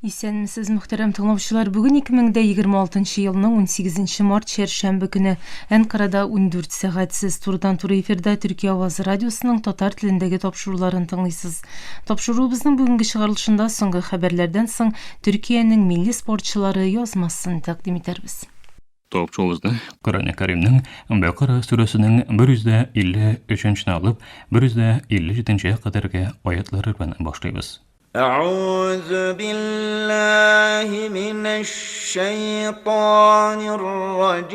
Исәнмесез, мөхтәрәм тыңлаучылар. Бүген 2026 елның 18 март чәршәмбе көне. Әнкарада 14 сәгать. Сез турыдан-туры эфирда Төркия авазы радиосының татар телендәге тапшыруларын тыңлыйсыз. Тапшыруыбызның бүгенге чыгарылышында соңгы хәбәрләрдән соң Төркиянең милли спортчылары язмасын тәкъдим итәрбез. Тапшыруыбызны Коръән Кәримнең Бәкара сүрәсенең 153 алып 157 кадәрге аятлары белән башлыйбыз. أعوذ بالله من الشيطان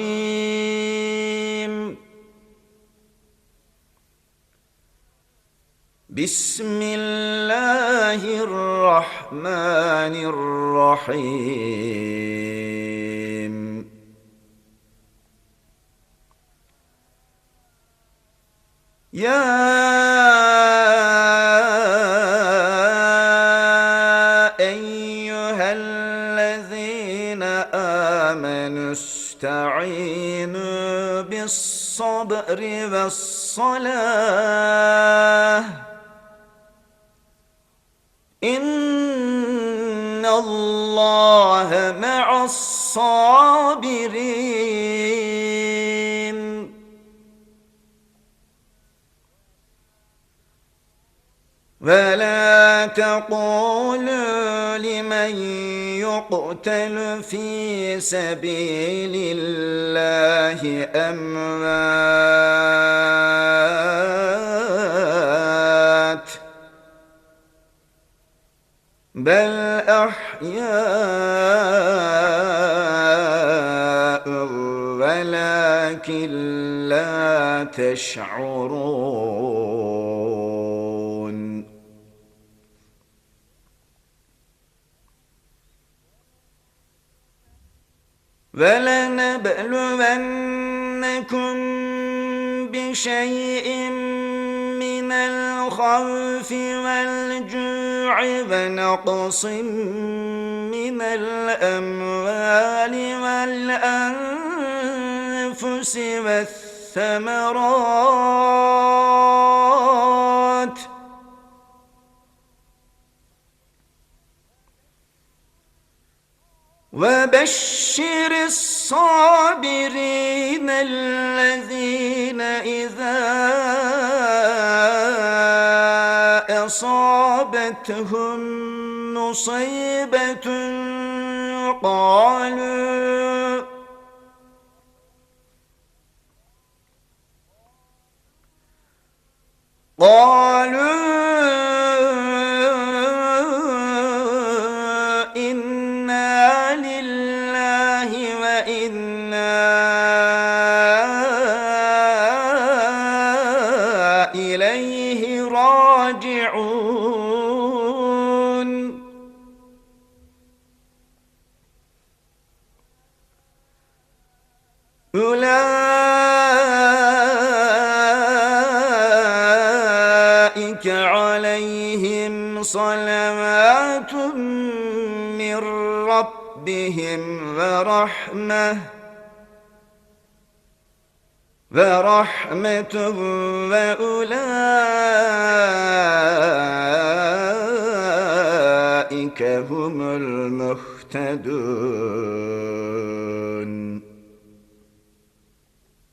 الرجيم بسم الله الرحمن الرحيم يا أيها الذين آمنوا استعينوا بالصبر والصلاة إن الله مع الصابرين ولا تقولوا لمن يقتل في سبيل الله أموات بل أحياء ولكن لا تشعرون ولنبلونكم بشيء من الخوف والجوع ونقص من الأموال والأنفس والثمرات وبشر الصابرين الذين إذا أصابتهم مصيبة قالوا قالوا إنا لله وإنا إليه راجعون أولئك عليهم صلوات من ربهم ورحمة ورحمة وأولئك هم المهتدون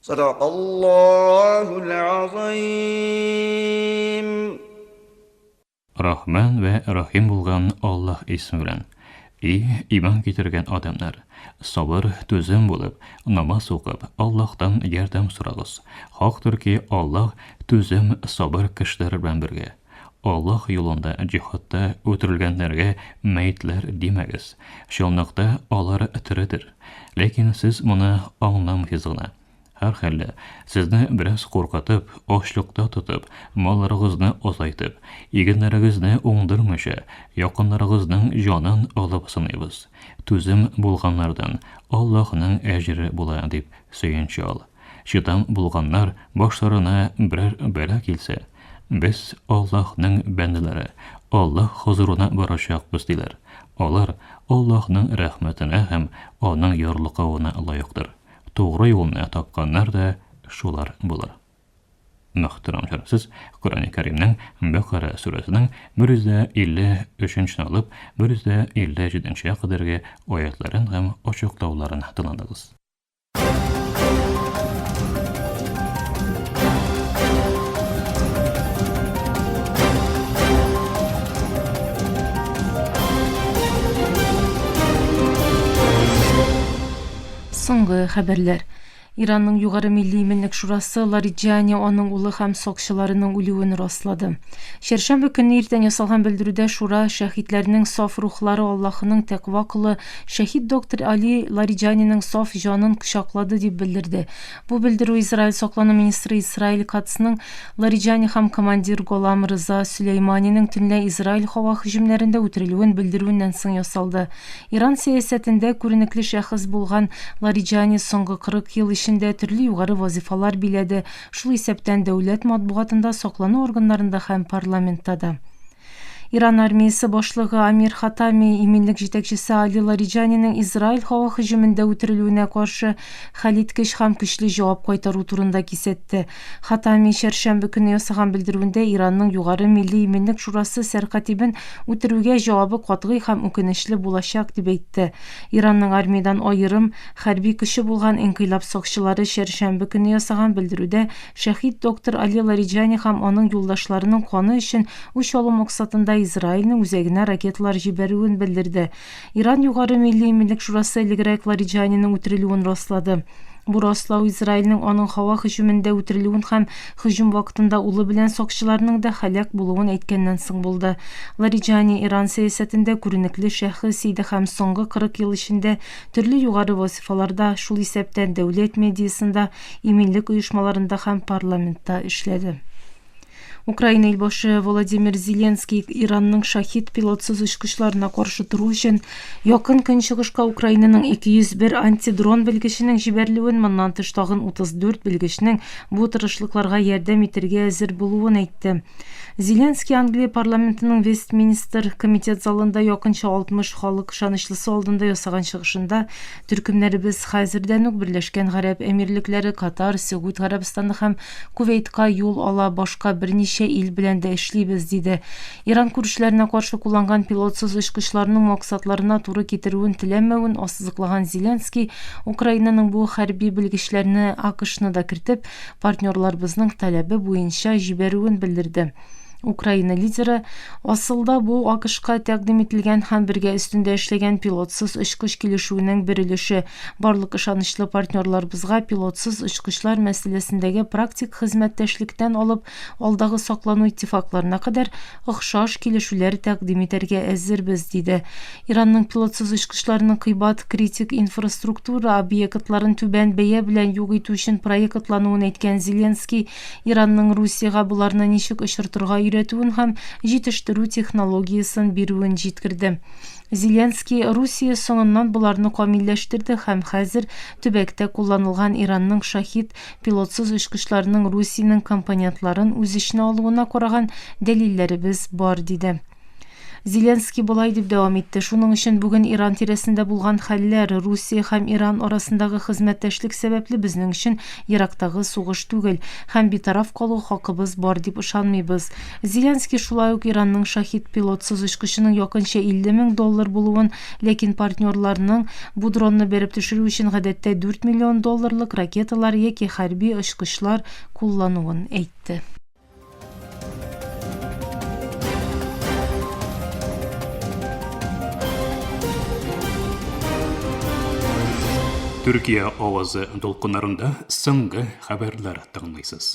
صدق الله العظيم Рахман вә Рахим булган Аллаһ исеме белән. И, иман китергән адәмнәр! Сабыр, түзем булып, намаз укып, Аллаһтан ярдәм сорагыз. Хактыр ки, Аллаһ түзем, сабыр кешеләр белән бергә. Аллаһ юлында җиһадта үтерелгәннәргә мәетләр димәгез. Чынлыкта алар тередер. Ләкин сез моны аңламыйсыз гына. Һәрхәлдә, сезне бераз куркытып, ачлыкта тотып, малларыгызны азайтып, игеннәрегезне уңдырмыйча, якыннарыгызның җанын алып сыныйбыз. Түзем булганнардан Аллаһның әҗере була, дип сөенче ал. Чыдам булганнар башларына берәр бәла килсә, Без Аллаһның бәндәләре, Аллаһ хозурына барачакбыз, диләр. Алар Аллаһның рәхмәтенә һәм Аның ярлыкавына лаектыр. Тугры юлны тапканнар да шулар булыр. Мөхтәрәм сез Коръән Кәримнең Бәкара сүрәсенең 153 нче алып 157 нче кадәрге аятларын һәм ачыклауларын тыңладыгыз. Соңгы хәбәрләр. Иранның Югары милли иминлек шурасы Лариджани аның улы һәм сакчыларының үлүен раслады. Чәршәмбе көнне иртән ясалган белдерүдә шура шәһитләрнең саф рухлары Аллаһының тәкъва колы шәһид доктор Али Лариджаниның саф җанын кочаклады дип белдерде. Бу белдерү Израиль саклану министры Исраил Кацның Лариджани һәм командир Голам Рыза Сөләйманинең төнлә Израиль һава һөҗүмнәрендә үтерелүен белдерүеннән соң ясалды. Иран сәясәтендә күренекле шәхес булган Лариджани соңгы 40 ел эчендә төрле югары вазыйфалар биләде, шул исәптән дәүләт матбугатында, саклану органнарында һәм парламентта да. Иран армиясе башлыгы Амир Хатами иминлек җитәкчесе Али Лариджанинең Израиль һава һөҗүмендә үтерелүенә каршы хәлиткеч һәм көчле җавап кайтару турында кисәтте. Хатами чәршәмбе көнне ясаган белдерүендә Иранның Югары милли иминлек шурасы сәркатибен үтерүгә җавабы катгый һәм үкенечле булачак дип әйтте. Иранның армиядән аерым хәрби көче булган инкыйлаб сакчылары чәршәмбе көнне ясаган белдерүдә шәһид доктор Али Лариджани һәм аның юлдашларының каны өчен үч алу максатында Израильнең үзәгенә ракеталар җибәрүен белдерде. Иран Югары милли иминлек шурасы элегрәк Лариджаниның үтерелүен раслады. Бу раслау Израильнең аның һава һөҗүмендә үтерелүен һәм һөҗүм вакытында улы белән сакчыларның да һәлак булуын әйткәннән соң булды. Лариджани Иран сәясәтендә күренекле шәхес иде һәм соңгы 40 ел эчендә төрле югары вазифаларда, шул исәптән дәүләт медиасында, иминлек оешмаларында һәм парламентта эшләде. Украина илбашы Владимир Зеленский Иранның Шахид пилотсыз очкычларына каршы тору өчен Якын Көнчыгышка Украинаның 201 антидрон белгеченең җибәрелүен, моннан тыш тагын 34 белгечнең бу тырышлыкларга ярдәм итәргә әзер булуын әйтте. Зеленский Англия парламентының Вестминстер комитет залында якынча 60 халык ышанычлысы алдында ясаган чыгышында төркемнәребез хәзердән үк Берләшкән Гарәп Әмирлекләре, Катар, Сөгуд Гарәбстаны һәм Кувейтка юл ала, башка берничә ил белән дә эшлибез, диде. Иран күршеләренә каршы кулланган пилотсыз очкычларның максатларына туры китерүен теләмәвен ассызыклаган Зеленский, Украинаның бу хәрби белгечләрне АКШны да кертеп, партнерларыбызның таләбе буенча җибәрүен белдерде. Украина лидеры асылда бу АКШка тәкъдим ителгән һәм бергә өстендә эшләгән пилотсыз очкыч килешүенең бер өлеше. Барлык ышанычлы партнерларыбызга пилотсыз очкычлар мәсьәләсендәге практик хезмәттәшлектән алып алдагы саклану иттифакларына кадәр охшаш килешүләр тәкъдим итәргә әзербез, диде. Иранның пилотсыз очкычларының кыйбат критик инфраструктура объектларын түбән бәя белән юк итү өчен проектлануын әйткән Зеленский Иранның Русиягә боларны ничек очыртырга өйрәтүен һәм җитештерү технологиясен бирүен җиткерде. Зеленский Русия соңыннан боларны камилләштерде һәм хәзер төбәктә кулланылган Иранның Шахид пилотсыз очкычларының Русиянең компонентларын үз эченә алуына караган дәлилләребез бар, диде. Зеленский болай дип дәвам итте: Шуның өчен бүген Иран тирәсендә булган хәлләр, Русия һәм Иран арасындагы хезмәттәшлек сәбәпле безнең өчен ерактагы сугыш түгел һәм битараф калу хакыбыз бар дип ышанмыйбыз. Зеленский шулай ук Иранның Шахид пилотсыз очкычының якынча 50 мең доллар булуын, ләкин партнерларның бу дронны бәреп төшерү өчен гадәттә 4 миллион долларлык ракеталар яки хәрби очкычлар куллануын әйтте. Төркия авазы дулкыннарында соңгы хәбәрләр тыңлыйсыз.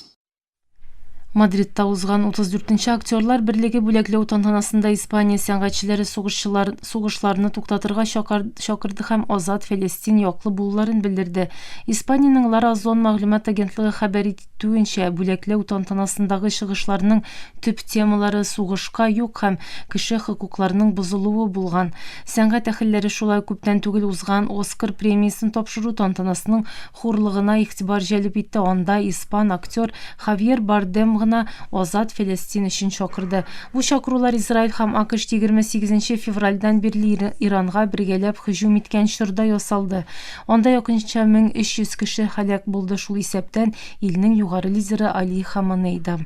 Мадридта узган 34 нче Актерлар берлеге бүләкләү тантанасында Испания сәнгатьчеләре сугышчылар сугышларны туктатырга чакырды һәм азат Фәләстин яклы булуларын белдерде. Испаниянең La Razón мәгълүмат агентлыгы хәбәр Әйтүенчә, бүләкләү тантанасындагы чыгышларның төп темалары сугышка юк һәм кеше хокукларының бозылуы булган. Сәнгать әһелләре шулай ук күптән түгел узган Оскар премиясен тапшыру тантанасының хурлыгына игътибар җәлеп итте, анда испан актер Хавьер Бардем гына Азат Фәләстин өчен чакырды. Бу чакырулар Израиль һәм АКШ 28 февральдән бирле Иранга бергәләп һөҗүм иткән чорда ясалды. Анда якынча 1300 кеше һәлак булды, шул исәптән илнең югары лидеры Али Хаманей да.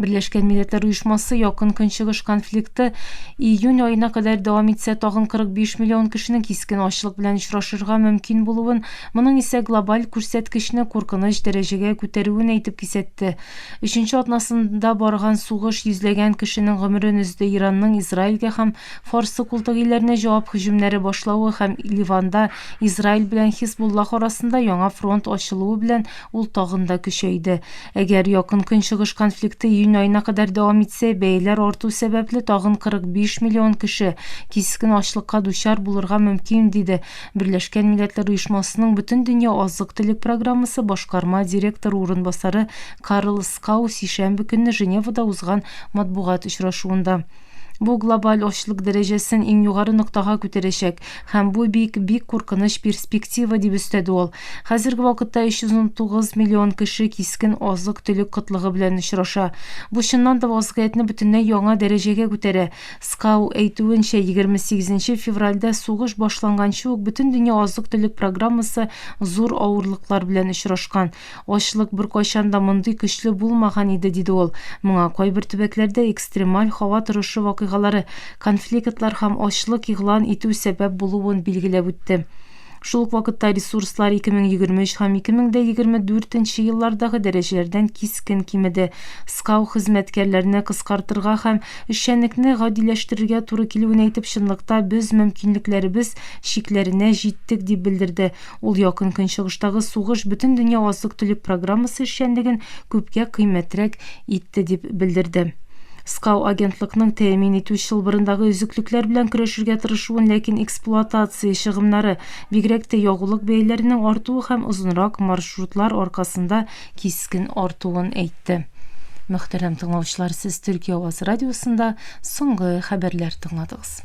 Берләшкән Милләтләр Оешмасы Якын Көнчыгыш конфликты июнь аена кадәр дәвам итсә, тагын 45 миллион кешенең кискен ачлык белән очрашырга мөмкин булуын, моның исә глобаль күрсәткечне куркыныч дәрәҗәгә күтәрүен әйтеп кисәтте. Өченче атнасында барган сугыш йөзләгән кешенең гомерен өзде. Иранның Израильгә һәм Фарсы култык илләренә җавап һөҗүмнәре башлавы һәм Ливанда Израиль белән Хизбуллах арасында яңа фронт ачылуы белән ул тагын да көчәйде. Әгәр Якын Көнчыгыш конфликты июнь аена кадәр дәвам итсә, бәяләр арту сәбәпле тагын 45 миллион кеше кискен ачлыкка дучар булырга мөмкин, диде Берләшкән Милләтләр Оешмасының Бөтендөнья азык-төлек программасы башкарма директоры урынбасары Карл Скау сишәмбе көнне Женевада узган матбугат очрашуында. Бу глобаль ачлык дәрәҗәсен иң югары ноктага күтәрәчәк һәм бу бик, бик куркыныч перспектива, дип өстәде ул. Хәзерге вакытта 319 миллион кеше кискен азык-төлек кытлыгы белән очраша. Бу чыннан да вазгыятьне бөтенләй яңа дәрәҗәгә күтәрә. Скау әйтүенчә, 28 нче февральдә сугыш башланганчы ук Бөтендөнья азык-төлек программасы зур авырлыклар белән очрашкан. Ачлык беркайчан да мондый көчле булмаган иде, диде ул. Моңа кайбер төбәкләрдә экстремаль һава торышы вакыйгалары, конфликтлар һәм ачлык игълан итү сәбәп булуын билгеләп үтте. Шул ук вакытта ресурслар 2023 һәм 2024 нче еллардагы дәрәҗәләрдән кискен кимеде. СКАУ хезмәткәрләрне кыскартырга һәм эшчәнлекне гадиләштерергә туры килүен әйтеп, чынлыкта без мөмкинлекләребез чикләренә җиттек, дип белдерде. Ул Якын Көнчыгыштагы сугыш Бөтендөнья азык-төлек программасы эшчәнлеген күпкә кыйммәтрәк итте, дип белдерде. СКАУ агентлыкның тәэмин итү чылбырындагы өзеклекләр белән көрәшергә тырышуын, ләкин эксплуатация чыгымнары, бигрәк тә ягулык бәяләренең артуы һәм озынрак маршрутлар аркасында кискен артуын әйтте. Мөхтәрәм тыңлаучылар, сез Төркия авазы радиосында соңгы хәбәрләр тыңладыгыз.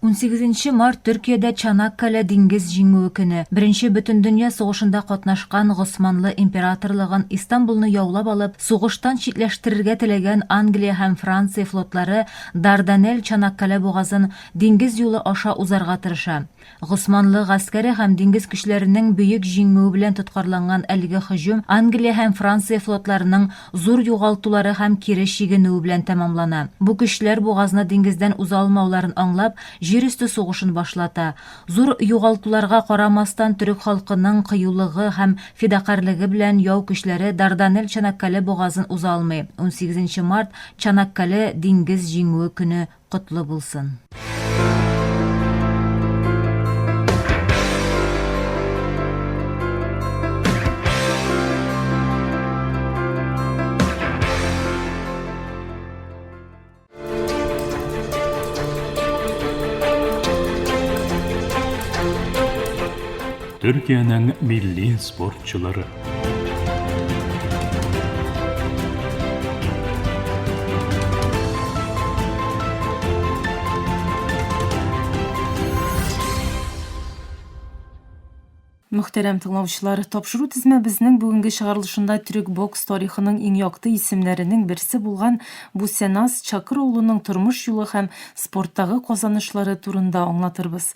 Унсигезенче март Төркиядә Чанаккале диңгез җиңүе көне. Беренче бөтендөнья сугышында катнашкан Госманлы императорлыгын Истанбулны яулап алып, сугыштан читләштерергә теләгән Англия һәм Франция флотлары Дарданелл-Чанаккале бугазын диңгез юлы аша узарга тырыша. Госманлы гаскәре һәм диңгез көчләренең бөек җиңүе белән тоткарланган әлеге һөҗүм Англия һәм Франция флотларының зур югалтулары һәм кире чигенүе белән тәмамлана. Бу көчләр бугазны диңгездән уза алмауларын аңлап, җир өсте сугышын башлата. Зур югалтуларга карамастан, төрек халкының кыюлыгы һәм фидакарьлеге белән яу көчләре Дарданелл-Чанаккале бугазын уза алмый. Унсигезенче март, Чанаккале диңгез җиңүе көне котлы булсын! Төркиянең милли спортчылары. Мөхтәрәм тыңлаучылар, тапшыру тезмәбезнең бүгенге чыгарылышында төрек бокс тарихының иң якты исемнәренең берсе булган Бусеназ Чакыроглуның тормыш юлы һәм спорттагы казанышлары турында аңлатырбыз.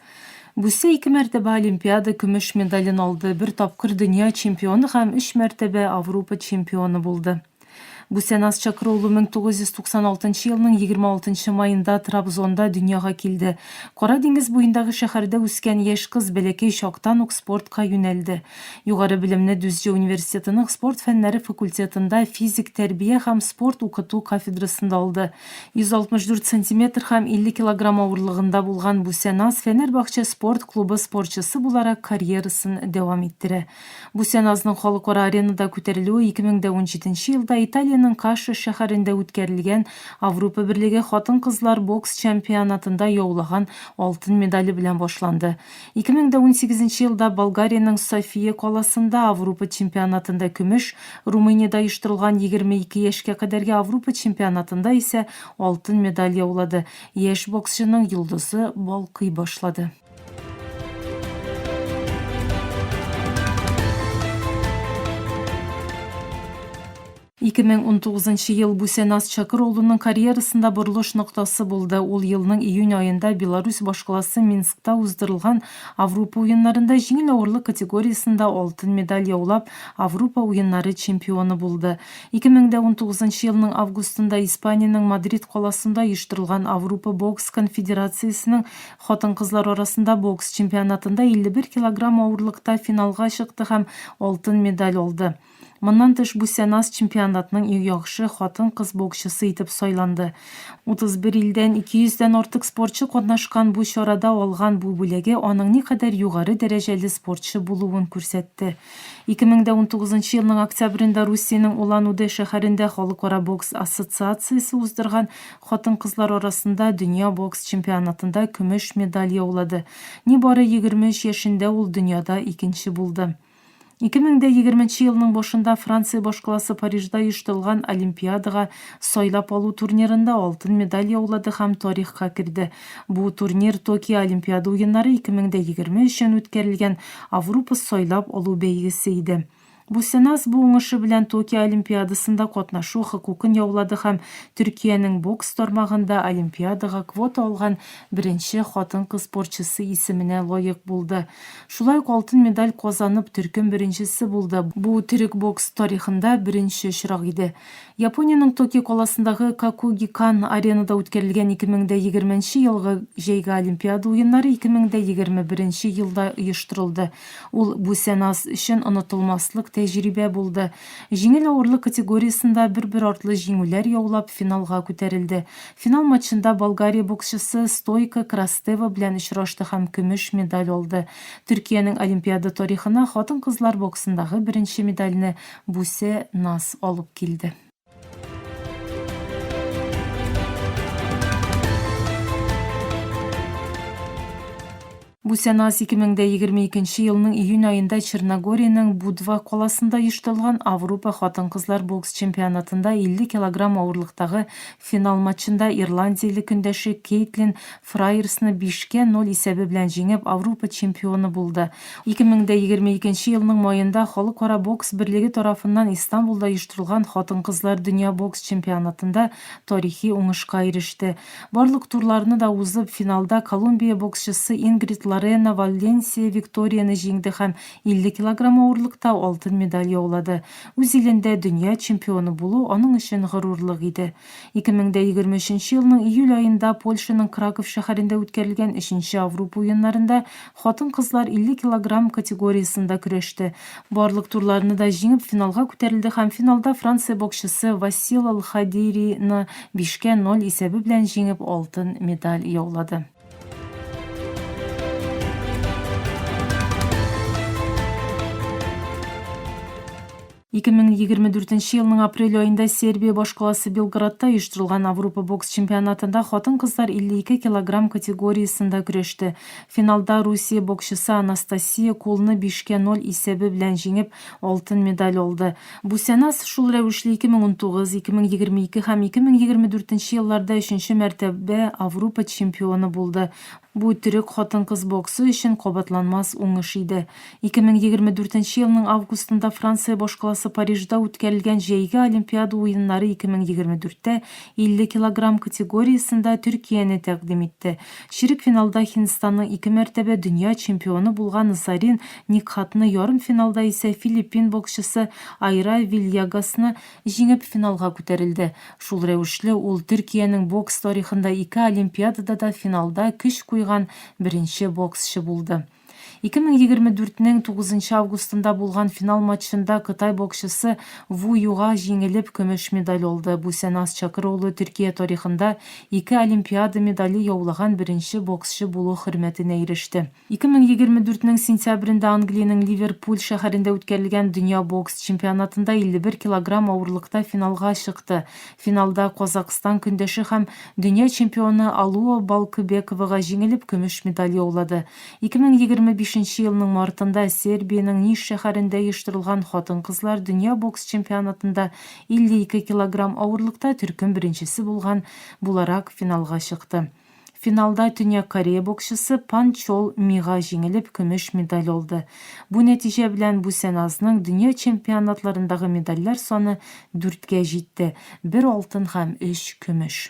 Бусе ике мәртәбә Олимпиада көмеш медален алды, бер тапкыр дөнья чемпионы һәм өч мәртәбә Аврупа чемпионы булды. Бусеназ Чакыроглу 1996 елның 26 маенда Трабзонда дөньяга килде. Кара диңгез буендагы шәһәрдә үскән яшь кыз бәләкәй чактан ук спортка юнәлде. Югары белемне Дүзҗе университетының спорт фәннәре факультетында физик тәрбия һәм спорт укыту кафедрасында алды. 164 сантиметр һәм 50 килограмм авырлыгында булган Бусеназ Фәнәрбахче спорт клубы спортчысы буларак карьерасын дәвам иттерә. Бусеназның халыкара аренада күтәрелүе 2017 елда Италиянең Болгариянең Каша шәһәрендә үткәрелгән Аврупа Берлеге хатын-кызлар бокс чемпионатында яулаган алтын медале белән башланды. 2018 нче елда Болгариянең София каласында Аврупа чемпионатында көмеш, Румыниядә оештырылган 22 яшькә кадәрге Аврупа чемпионатында исә алтын медаль яулады. Яшь боксчының йолдызы балкый башлады. 2019 ел Бүсәназ Чакыролуның карьерасында борылыш ноктасы булды. Ул елның июнь аенда Беларусь башкаласы Минскта уздырылган Аврупа уеннарында җиңел авырлык категориясендә алтын медаль яулап, Аврупа уеннары чемпионы булды. 2019 елның августында Испаниянең Мадрид каласында оештырылган Аврупа бокс конфедерациясенең Хатын-кызлар арасында бокс чемпионатында 51 килограмм авырлыкта финалга чыкты һәм алтын медаль алды. Моннан тыш, Бусяназ чемпионатның иң яхшы хатын-кыз боксчысы итеп сайланды. 31 илдән 200 дән артык спортчы катнашкан бу чарада алган бу бүләге аның никадәр югары дәрәҗәле спортчы булуын күрсәтте. 2019 елның октябрендә Русиянең Улан-Удэ шәһәрендә Халыкара бокс ассоциациясе уздырган Хатын-кызлар арасында дөнья бокс чемпионатында көмеш медаль яулады. Нибары 23 яшендә ул дөньяда икенче булды. 2020 нче елның башында Франция башкаласы Парижда оештырылган Олимпиадага сайлап алу турнирында алтын медаль яулады һәм тарихка керде. Бу турнир Токио Олимпиада уеннары 2020 өчен үткәрелгән Аврупа сайлап алу бәйгесе иде. Бусеназ бу уңышы белән Токио Олимпиадасында катнашу хокукын яулады һәм Төркиянең бокс тармагында Олимпиадага квота алган беренче хатын-кыз спортчысы исеменә лаек булды. Шулай ук алтын медаль казанып, төркем беренчесе булды. Бу төрек бокс тарихында беренче очрак иде. Япониянең Токио каласындагы Кокугикан Аренада үткәрелгән 2020 нче елгы җәйге Олимпиада уеннары 2021 нче елда оештырылды. Ул Бусеназ өчен онытылмаслык тәҗрибә булды. Җиңел авырлык категориясендә бер-бер артлы җиңүләр яулап, финалга күтәрелде. Финал матчында Болгария боксчысы Стойка Крастева белән очрашты һәм көмеш медаль алды. Төркиянең Олимпиада тарихына хатын-кызлар боксындагы беренче медальне Бусе Наз алып килде. Бусеназ 2022 елның июнь аенда Черногориянең Будва каласында оештырылган Аврупа хатын-кызлар бокс чемпионатында 50 килограмм авырлыктагы финал матчында ирландияле көндәше Кейтлин Фрайерсны 5 кә 0 исәбе белән җиңеп, Аврупа чемпионы булды. 2022 елның маенда Халыкара бокс берлеге тарафыннан Истанбулда оештырылган хатын-кызлар дөнья бокс чемпионатында тарихи уңышка иреште. Барлык турларны да узып, финалда Колумбия боксчысы Ингрид Лорена Валенсия Викторияне җиңде һәм 50 килограмм авырлыкта алтын медаль яулады. Үз илендә дөнья чемпионы булу аның өчен горурлык иде. 2023 елның июль аенда Польшаның Краков шәһәрендә үткәрелгән өченче Аврупа уеннарында хатын-кызлар 50 килограмм категориясендә көрәште. Барлык турларны да җиңеп, финалга күтәрелде һәм финалда Франция боксчысы Вассила Лхадирины бишкә ноль исәбе белән җиңеп, алтын медаль яулады. 2024 елның апрель аенда Сербия башкаласы Белградта оештырылган Аврупа бокс чемпионатында хатын-кызлар 52 килограмм категориясендә көрәште. Финалда Русия боксчысы Анастасия Кулны 5 кә 0 исәбе белән җиңеп, алтын медаль алды. Бусеназ шул рәвешле 2019, 2022 һәм 2024 елларда өченче мәртәбә Аврупа чемпионы булды. Бу төрек хатын-кыз боксы өчен кабатланмас уңыш иде. 2024 елның августында Франция башкаласы Парижда үткәрелгән җәйге Олимпиада уеннары 2024 тә 50 килограмм категориясендә Төркияне тәкъдим итте. Чирек финалда Һиндстанның ике мәртәбә дөнья чемпионы булган Зарин Никхатны, ярымфиналда исә Филиппин боксчысы Айра Вильягасны җиңеп финалга күтәрелде. Шул рәвешле ул Төркиянең бокс тарихында ике Олимпиадада да финалда көч куйган беренче боксчы булды. 2024 нең 9 августында булган финал матчында Кытай боксчысы Ву Юга җиңелеп, көмеш медаль алды. Бусеназ Чакыроглу Төркия тарихында ике Олимпиада медале яулаган беренче боксчы булу хөрмәтенә иреште. 2024 нең сентябрендә Англиянең Ливерпуль шәһәрендә үткәрелгән дөнья бокс чемпионатында 51 килограмм авырлыкта финалга чыкты. Финалда Казакъстан көндәше һәм дөнья чемпионы Алуа Балкыбековага җиңелеп, көмеш медаль яулады. 2025 нче елның мартында Сербиянең Ниш шәһәрендә оештырылган хатын-кызлар дөнья бокс чемпионатында 52 килограмм авырлыкта төркем беренчесе булган буларак финалга чыкты. Финалда Төньяк Корея боксчысы Пан Чол Мига җиңелеп, көмеш медаль алды. Бу нәтиҗә белән Бусеназның дөнья чемпионатларындагы медальләр саны дүрткә җитте, бер алтын һәм өч көмеш.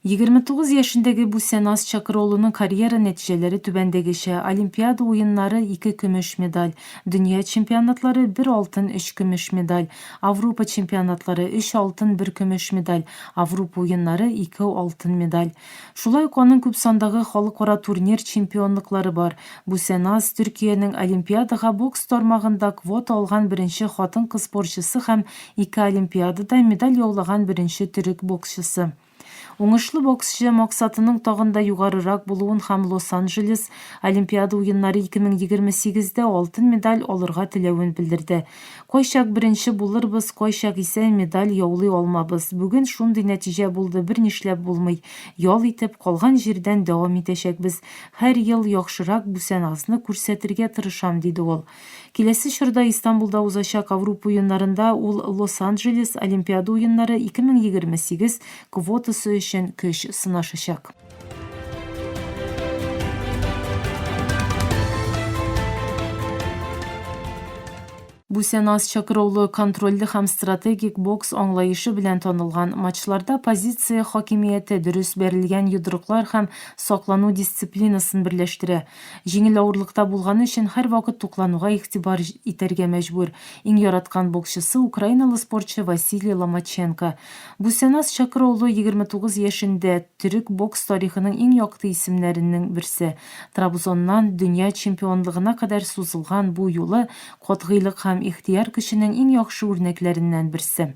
29 яшендәге Бусеназ Чакыролуның карьера нәтиҗәләре түбәндәгечә, Олимпиада уеннары, ике көмеш медаль, Дөнья чемпионатлары, бер алтын, өч көмеш медаль, Авропа чемпионатлары, өч алтын, бер көмеш медаль, Авропа уеннары, ике алтын медаль. Шулай ук аның күп сандагы халыкара турнир чемпионлыклары бар. Бусеназ, Төркиянең Олимпиадага бокс тармагында квота алган беренче хатын-кыз спортчысы һәм ике Олимпиадада медаль яулаган беренче төрек боксчысы. Уңышлы боксчы максатының тагын да югарырак булуын һәм Лос-Анджелес Олимпиада уеннары 2028 дә алтын медаль алырга теләвен белдерде. Кайчак беренче булырбыз, кайчак исә медаль яулый алмабыз. Бүген шундый нәтиҗә булды, бернишләп булмый. Ял итеп, калган җирдән дәвам итәчәкбез. Һәр ел яхшырак Бүсәназны күрсәтергә тырышам, диде ул. Киләсе чорда Истанбулда узачак Аврупа уеннарында ул Лос-Анджелес Олимпиада уеннары 2028 квотасы өчен көч сынашачак. Бусеназ Чакыроглу контрольле һәм стратегик бокс аңлаешы белән танылган. Матчларда позиция хакимияте, дөрес бәрелгән йодрыклар һәм саклану дисциплинасын берләштерә. Җиңел авырлыкта булганы өчен һәрвакыт туклануга игътибар итәргә мәҗбүр. Иң яраткан боксчысы, украиналы спортчы Василий Ломаченко. Бусеназ Чакыроглу 29 яшендә, төрек бокс тарихының иң якты исемнәренең берсе. Трабзоннан дөнья чемпионлыгына кадәр сузылган бу юлы катгыйлык һәм ихтыяр көченең иң яхшы үрнәкләреннән берсе.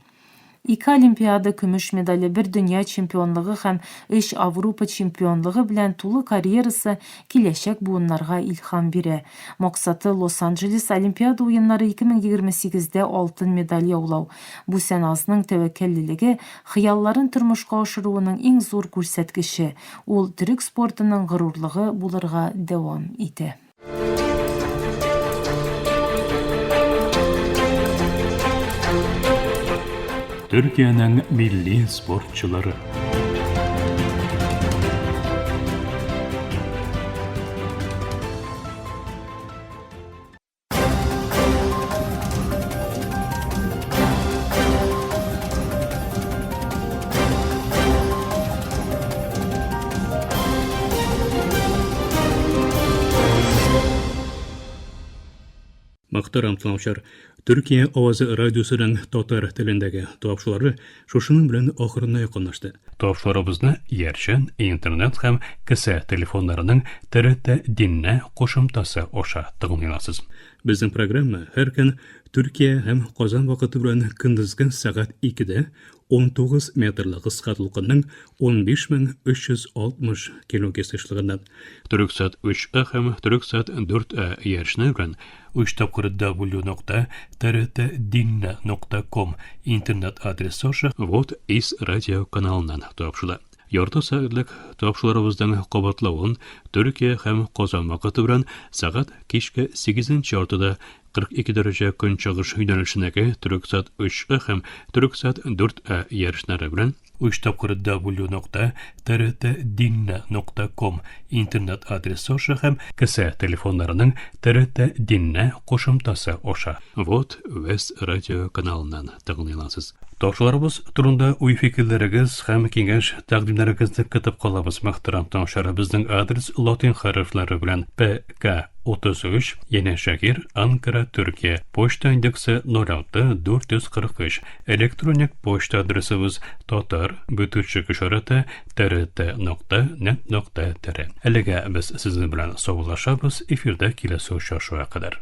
Ике Олимпиада көмеш медале, бер дөнья чемпионлыгы һәм өч Аврупа чемпионлыгы белән тулы карьерасы киләчәк буыннарга илһам бирә. Максаты, Лос-Анджелес Олимпиада уеннары 2028 дә алтын медаль яулау. Бусеназның тәвәккәллелеге, хыялларын тормышка ашыруының иң зур күрсәткече. Ул төрек спортының горурлыгы булырга дәвам итә. Төркиянең милли спортчылары. Мөхтәрәм тыңлаучылар, Төркия авазы радиосының татар телендәге тапшырулары шушының белән ахырына якынлашты. Тапшыруларыбызны иярчен интернет һәм кесә телефоннарының TRT Динне кушымтасы аша тыңлый аласыз. Безнең программа һәр көн Төркия һәм Казан вакыты белән көндезге сәгать 2-дә 19 метрлы кыска дулкынның 15360 килогерц ешлыгыннан Төрексат 3А һәм Төрексат 4А иярчене белән 3 тапкыр w.trtdinne.com интернет адресы аша Вот из радио каналыннан тапшыла. Ярты сәгатьлек тапшыруларыбызның кабатлавын Төркия һәм Казан вакыты белән сәгать кичке 8 яртыда 42 дәрәҗә көнчыгыш юнәлешендәге Төрексат 3А һәм Төрексат 4А ярышлары белән 3 тапкыр w.trtdinne.com интернет адресы аша һәм кесә телефоннарының TRT Dinne кушымтасы аша Вот Вест радио каналыннан тыңлый аласыз. Тапшыруларыбыз турында уй-фикерләрегез һәм киңәш-тәкъдимнәрегезне көтеп калабыз, мөхтәрәм тыңлаучылар. Безнең адрес латин хәрефләре белән P K 33, Янәшәһир, Анкара, Төркия. Почта индексы 06 443. Электроник почта адресыбыз татар бөтүчек ишарәте trt нокта нет нокта tr. Әлегә без сезнең белән саубуллашабыз, эфирдә киләсе очрашуга кадәр.